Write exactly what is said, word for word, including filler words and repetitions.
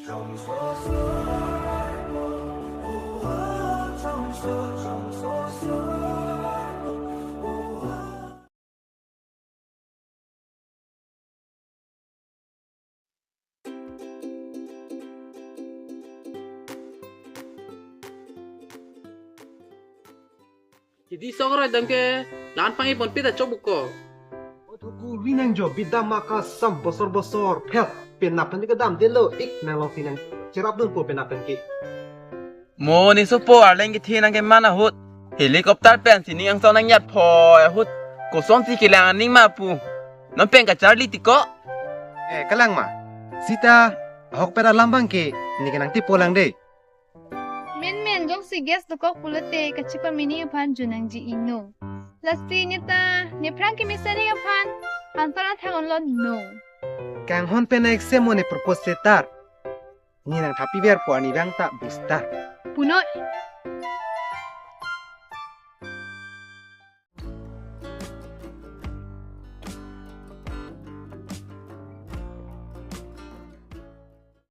Hidi sok roi dam ke, lan pangji ponpe ta chokbuko. Othuku rinang jo bidam maka sam bosor bosor phel penap pen kedam delo ik nang long sinang cherap dunpo penap pen ke. Mo ne sopo arleng kethe nang keman ahut helicopter pensi ning angsong nang yat pho ahut kosonsi kelang aning ma pu. Non pen kacharli tiko. Eh, kalang ma. Sita ahok pera lambang ke ne kenang tipo lang de. Menmen jongsi gas dokok pulote kachepamini aphan junangji ino. Lasi neta nephrang kemesen aphan anpar athang onlot no. Kanghon pen ek semo ne propose setar. Ne nang thapi ver po ani vang ta booster. Punoi.